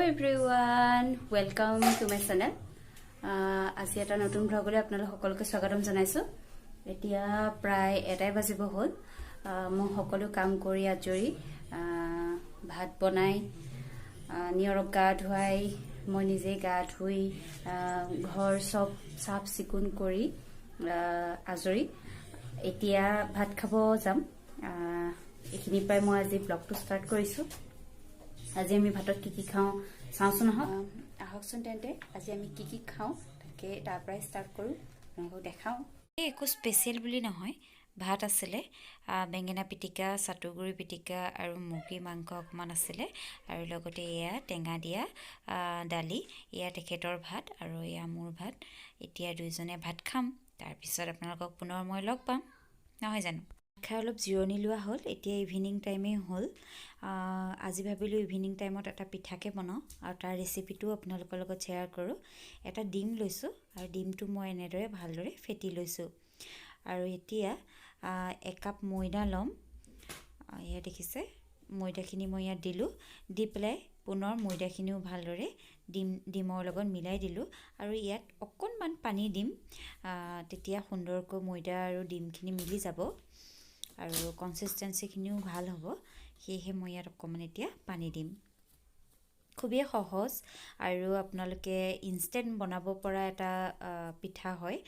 Everyone, welcome to my channel. আজি এটা নতুন ভ্লগলৈ আপোনালোক সকলোকে স্বাগতম জনাইছোঁ। এতিয়া প্ৰায় 1টাই বাজিব হ'ল। মই সকলো কাম কৰি আজৰি, ভাত বনাই, নিয়ৰক গা ধুৱাই, মই নিজে গা ধুই, ঘৰ চব চাফ চিকুণ কৰি আজৰি এতিয়া ভাত খাব যাম। এইখিনিৰ পৰাই মই আজি ব্লগটো ষ্টাৰ্ট কৰিছোঁ। আজি আমি ভাতত কি কি খাওঁ চাওঁচোন আহক। আহকচোন তেন্তে, আজি আমি কি কি খাওঁ তাকে তাৰ পৰাই ষ্টাৰ্ট কৰোঁ, আপোনালোকক দেখাওঁ। এই একো স্পেচিয়েল বুলি নহয়, ভাত আছিলে, বেঙেনা পিটিকা, চাটুগুৰি পিটিকা আৰু মুৰ্গী মাংস অকণমান আছিলে আৰু লগতে এয়া টেঙা দিয়া দালি। এয়া তেখেতৰ ভাত আৰু এয়া মোৰ ভাত। এতিয়া দুইজনে ভাত খাম, তাৰপিছত আপোনালোকক পুনৰ মই লগ পাম, নহয় জানো? খাই অলপ জিৰণি লোৱা হ'ল। এতিয়া ইভিনিং টাইমেই হ'ল। আজি ভাবিলোঁ ইভিনিং টাইমত এটা পিঠাকে বনাওঁ আৰু তাৰ ৰেচিপিটোও আপোনালোকৰ লগত শ্বেয়াৰ কৰোঁ। এটা ডিম লৈছোঁ আৰু ডিমটো মই এনেদৰে ভালদৰে ফেটি লৈছোঁ। আৰু এতিয়া একাপ ময়দা ল'ম। এয়া দেখিছে, ময়দাখিনি মই ইয়াত দিলোঁ। দি পেলাই পুনৰ ময়দাখিনিও ভালদৰে ডিমৰ লগত মিলাই দিলোঁ আৰু ইয়াত অকণমান পানী দিম, তেতিয়া সুন্দৰকৈ ময়দা আৰু ডিমখিনি মিলি যাব আৰু কনচিষ্টেঞ্চিখিনিও ভাল হ'ব। সেয়েহে মই ইয়াত অকণমান এতিয়া পানী দিম। খুবেই সহজ আৰু আপোনালোকে ইনষ্টেণ্ট বনাব পৰা এটা পিঠা হয়।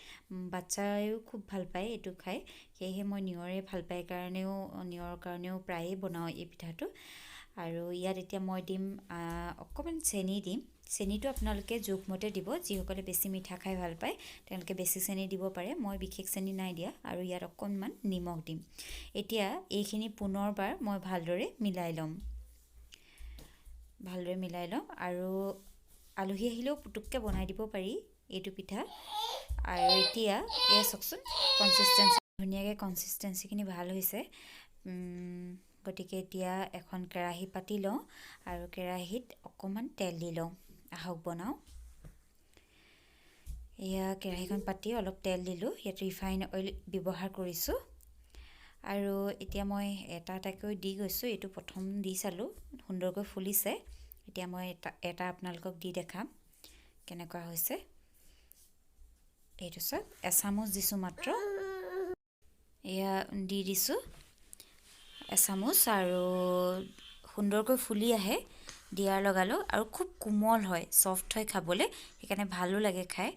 বাচ্ছাইও খুব ভাল পায় এইটো খাই। সেয়েহে মই নিয়ৰে ভাল পায় কাৰণেও, নিয়ৰৰ কাৰণেও প্ৰায়ে বনাওঁ এই পিঠাটো। আৰু ইয়াত এতিয়া মই দিম অকণমান চেনি দিম। চেনিটো আপোনালোকে জোখমতে দিব, যিসকলে বেছি মিঠা খাই ভাল পায় তেওঁলোকে বেছি চেনি দিব পাৰে। মই বিশেষ চেনি নাই দিয়া। আৰু ইয়াত অকণমান নিমখ দিম। এতিয়া এইখিনি পুনৰবাৰ মই ভালদৰে মিলাই ল'ম, ভালদৰে মিলাই ল'ম। আৰু আলহী আহিলেও পুতুককৈ বনাই দিব পাৰি এইটো পিঠা। আৰু এতিয়া এয়া চাওকচোন, কনচিষ্টেঞ্চি ধুনীয়াকৈ কনচিষ্টেঞ্চিখিনি ভাল হৈছে। গতিকে এতিয়া এখন কেৰাহী পাতি লওঁ আৰু কেৰাহীত অকণমান তেল দি লওঁ। আহক বনাওঁ। এয়া কেৰাহীখন পাতি অলপ তেল দিলোঁ। ইয়াত ৰিফাইন অইল ব্যৱহাৰ কৰিছোঁ। আৰু এতিয়া মই এটা এটাকৈ দি গৈছোঁ। এইটো প্ৰথম দি চালোঁ, সুন্দৰকৈ ফুলিছে। এতিয়া মই এটা এটা আপোনালোকক দি দেখাম কেনেকুৱা হৈছে। এইটো চাওক, এচামুচ দিছোঁ মাত্ৰ। এয়া দি দিছোঁ এচামুচ আৰু সুন্দৰকৈ ফুলি আহে দিয়াৰ লগালগ আৰু খুব কোমল হয়, ছফ্ট হয় খাবলৈ, সেইকাৰণে ভালো লাগে খাই।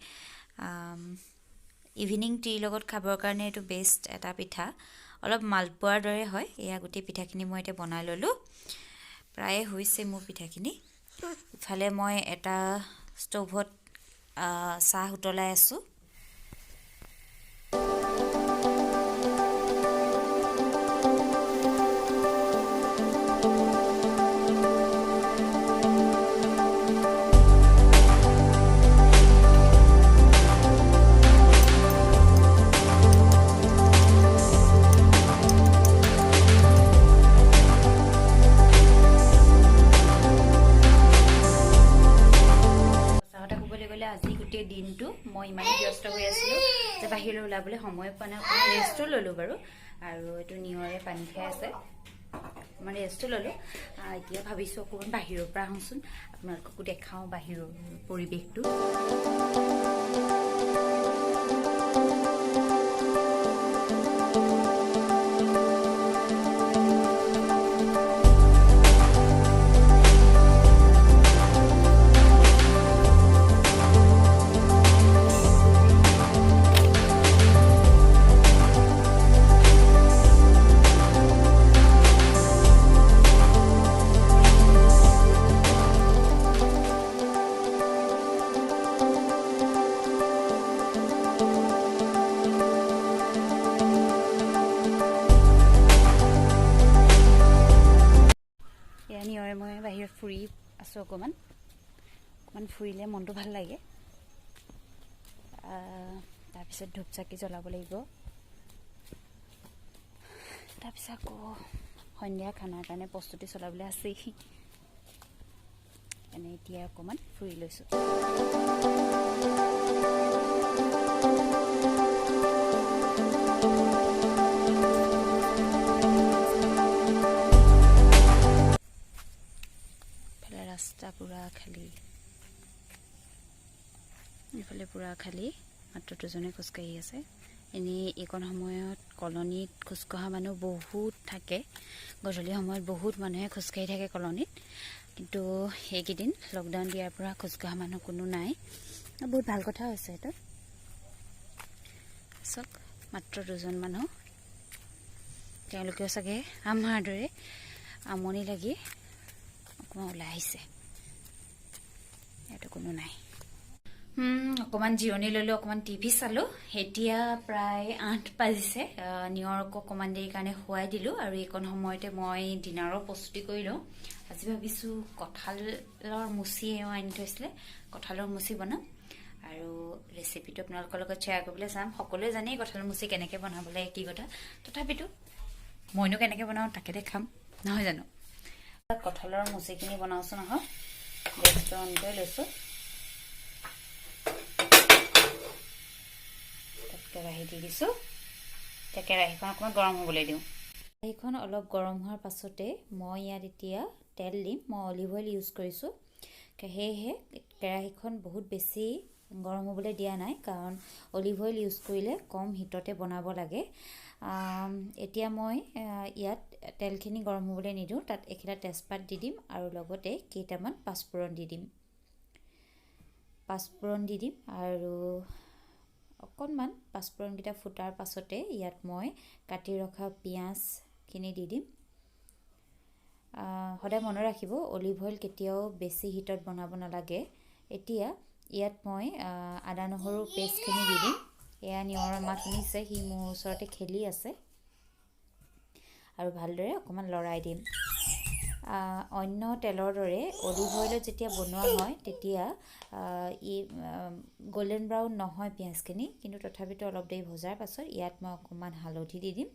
ইভিনিং টিৰ লগত খাবৰ কাৰণে এইটো বেষ্ট এটা পিঠা, অলপ মালপোৱাৰ দৰে হয়। এয়া গোটেই পিঠাখিনি মই এতিয়া বনাই ল'লোঁ, প্ৰায়ে হৈছে মোৰ পিঠাখিনি। ইফালে মই এটা ষ্ট'ভত চাহ উতলাই আছোঁ। আজি গোটেই দিনটো মই ইমানেই ব্যস্ত হৈ আছিলোঁ যে বাহিৰলৈ ওলাবলৈ সময় পোৱা নাই। অকণমান ৰেষ্টো ল'লোঁ বাৰু। আৰু এইটো নিয়ৰে পানী খাই আছে, অকণমান ৰেষ্টো ল'লোঁ। এতিয়া ভাবিছোঁ অকণমান বাহিৰৰ পৰা আহোঁচোন, আপোনালোককো দেখাওঁ বাহিৰৰ পৰিৱেশটো। এয়া নিয়ৰে মই বাহিৰত ফুৰি আছোঁ। অকণমান অকণমান ফুৰিলে মনটো ভাল লাগে। তাৰপিছত ধূপ চাকি জ্বলাব লাগিব। তাৰপিছত আকৌ সন্ধিয়া খানাৰ কাৰণে প্ৰস্তুতি চলাবলৈ আছেই। এনে এতিয়া অকণমান ফুৰি লৈছোঁ। ৰাস্তা পূৰা খালী, এইফালে পূৰা খালী, মাত্ৰ দুজনে খোজকাঢ়ি আছে। এনেই এইকণ সময়ত কলনীত খোজকঢ়া মানুহ বহুত থাকে, গধূলি সময়ত বহুত মানুহে খোজকাঢ়ি থাকে কলনীত। কিন্তু এইকেইদিন লকডাউন দিয়াৰ পৰা খোজকঢ়া মানুহ কোনো নাই, বহুত ভাল কথা হৈছে এইটো। চাওক, মাত্ৰ দুজন মানুহ, তেওঁলোকেও চাগে আমাৰ দৰে আমনি লাগি অকণমান ওলাই আহিছে, ইয়াতো কোনো নাই। অকণমান জিৰণি ল'লোঁ, অকণমান টিভি চালোঁ। এতিয়া প্ৰায় 8 বাজিছে। নিয়ৰক অকণমান দেৰিৰ কাৰণে শুৱাই দিলোঁ আৰু এইকণ সময়তে মই ডিনাৰৰ প্ৰস্তুতি কৰি লওঁ। আজি ভাবিছোঁ কঁঠালৰ মুচি এওঁ আনি থৈছিলে, কঁঠালৰ মুচি বনাম আৰু ৰেচিপিটো আপোনালোকৰ লগত শ্বেয়াৰ কৰিবলৈ চাম। সকলোৱে জানেই কঁঠালৰ মুচি কেনেকৈ বনাব লাগে কি কথা, তথাপিতো মইনো কেনেকৈ বনাওঁ তাকে দেখাম, নহয় জানো? কঁঠালৰ মুচিখিনি বনাওঁচোন আহক। গেছটো অন কৰি লৈছোঁ, তাত কেৰাহী দি দিছোঁ। এতিয়া কেৰাহীখন অকণমান গৰম হ'বলৈ দিওঁ। কেৰাহীখন অলপ গৰম হোৱাৰ পাছতে মই ইয়াত এতিয়া তেল দিম। মই অলিভ অইল ইউজ কৰিছোঁ, সেয়েহে কেৰাহীখন বহুত বেছি গৰম হ'বলৈ দিয়া নাই, কাৰণ অলিভ অইল ইউজ কৰিলে কম হিটতে বনাব লাগে। এতিয়া মই ইয়াত তেলখিনি গৰম হ'বলৈ নিদিওঁ, তাত এখিলা তেজপাত দি দিম আৰু লগতে কেইটামান পাঁচফোৰণ দি দিম। পাঁচফোৰণ দি দিম আৰু অকণমান পাঁচফোৰণকেইটা ফুটাৰ পাছতে ইয়াত মই কাটি ৰখা পিঁয়াজখিনি দি দিম। সদায় মনত ৰাখিব, অলিভ অইল কেতিয়াও বেছি হিটত বনাব নালাগে। এতিয়া ইয়াত মই আদা নহৰু পেষ্টখিনি দি দিম। এয়া নিয়ৰৰ মাত শুনিছে, সি মোৰ ওচৰতে খেলি আছে। আৰু ভালদৰে অকণমান লৰাই দিম। অন্য তেলৰ দৰে অলিভ অইলত যেতিয়া বনোৱা হয় তেতিয়া ই গল্ডেন ব্ৰাউন নহয় পিঁয়াজখিনি, কিন্তু তথাপিতো অলপ দেৰি ভজাৰ পাছত ইয়াত মই অকণমান হালধি দি দিম।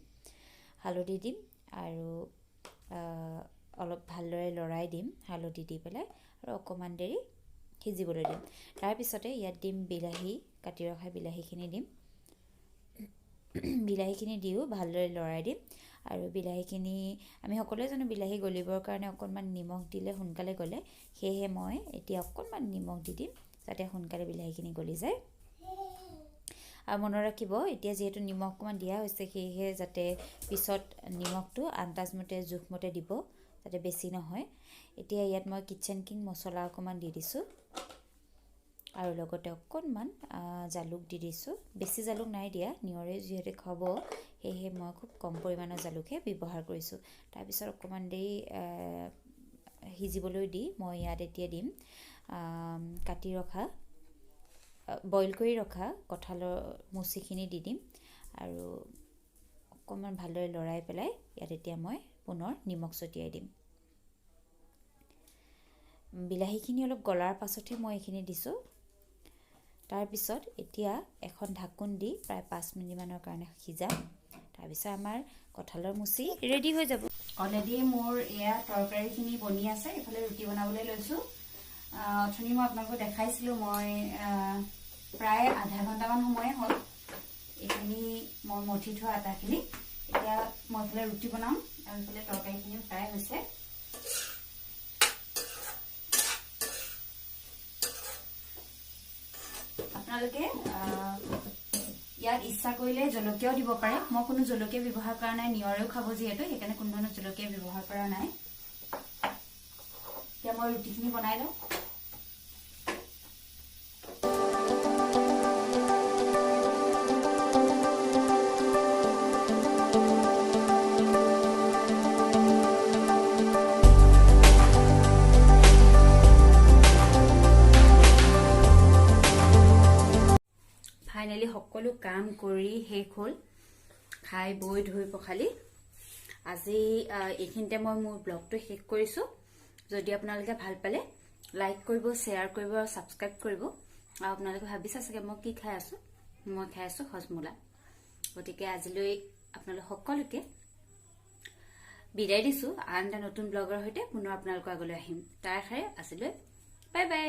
হালধি দিম আৰু অলপ ভালদৰে লৰাই দিম হালধি দি পেলাই আৰু অকণমান দেৰি সিজিবলৈ দিম। তাৰপিছতে ইয়াত দিম বিলাহী, কাটি ৰখা বিলাহীখিনি দিম। বিলাহীখিনি দিও ভালদৰে লৰাই দিম। আৰু বিলাহীখিনি আমি সকলোৱে জানো বিলাহী গলিবৰ কাৰণে অকণমান নিমখ দিলে সোনকালে গলে, সেয়েহে মই এতিয়া অকণমান নিমখ দি দিম যাতে সোনকালে বিলাহীখিনি গলি যায়। আৰু মনত ৰাখিব, এতিয়া যিহেতু নিমখ অকণমান দিয়া হৈছে, সেয়েহে যাতে পিছত নিমখটো আন্দাজমতে জোখমতে দিব, যাতে বেছি নহয়। এতিয়া ইয়াত মই কিটচেন কিং মছলা অকণমান দি দিছোঁ আৰু লগতে অকণমান জালুক দি দিছোঁ। বেছি জালুক নাই দিয়া, নিয়ৰে যিহেতু খাব, সেয়েহে মই খুব কম পৰিমাণৰ জালুকহে ব্যৱহাৰ কৰিছোঁ। তাৰপিছত অকণমান দেৰি সিজিবলৈ দি মই ইয়াত এতিয়া দিম কাটি ৰখা, বইল কৰি ৰখা কঁঠালৰ মুচিখিনি দি দিম আৰু অকণমান ভালদৰে লৰাই পেলাই ইয়াত এতিয়া মই পুনৰ নিমখ ছটিয়াই দিম। বিলাহীখিনি অলপ গলাৰ পাছতহে মই এইখিনি দিছোঁ। তাৰপিছত এতিয়া এখন ঢাকোন দি প্ৰায় 5 মিনিটমানৰ কাৰণে সিজাম। তাৰপিছত আমাৰ কঁঠালৰ মুচি ৰেডি হৈ যাব। অলৰেডি মোৰ এয়া তৰকাৰীখিনি বনি আছে, এইফালে ৰুটি বনাবলৈ লৈছোঁ। অথনি মই আপোনালোকক দেখাইছিলোঁ, মই প্ৰায় আধা ঘণ্টামান সময়ে হ'ল এইখিনি মই মঠি থোৱা আটাখিনি। এতিয়া মই এইফালে ৰুটি বনাম আৰু এইফালে তৰকাৰীখিনিও প্ৰায় হৈছে। আপোনালোকে ইয়াত ইচ্ছা কৰিলে জলকীয়াও দিব পাৰে। মই কোনো জলকীয়া ব্যৱহাৰ কৰা নাই, নিয়ৰেও খাব যিহেতু, সেইকাৰণে কোনো ধৰণৰ জলকীয়া ব্যৱহাৰ কৰা নাই। এতিয়া মই ৰুটিখিনি বনাই লওঁ। ফাইনেলি সকলো কাম কৰি শেষ হ'ল, খাই বৈ ধুই পখালি। আজি এইখিনিতে মই মোৰ ব্লগটো শেষ কৰিছোঁ। যদি আপোনালোকে ভাল পালে লাইক কৰিব, শ্বেয়াৰ কৰিব আৰু ছাবস্ক্ৰাইব কৰিব। আৰু আপোনালোকে ভাবিছে চাগে মই কি খাই আছোঁ, মই খাই আছোঁ হজমোলা। গতিকে আজিলৈ আপোনালোক সকলোকে বিদায় দিছোঁ। আন এটা নতুন ব্লগৰ সৈতে পুনৰ আপোনালোকৰ আগলৈ আহিম। তাৰ আশাৰে আজিলৈ বাই বাই।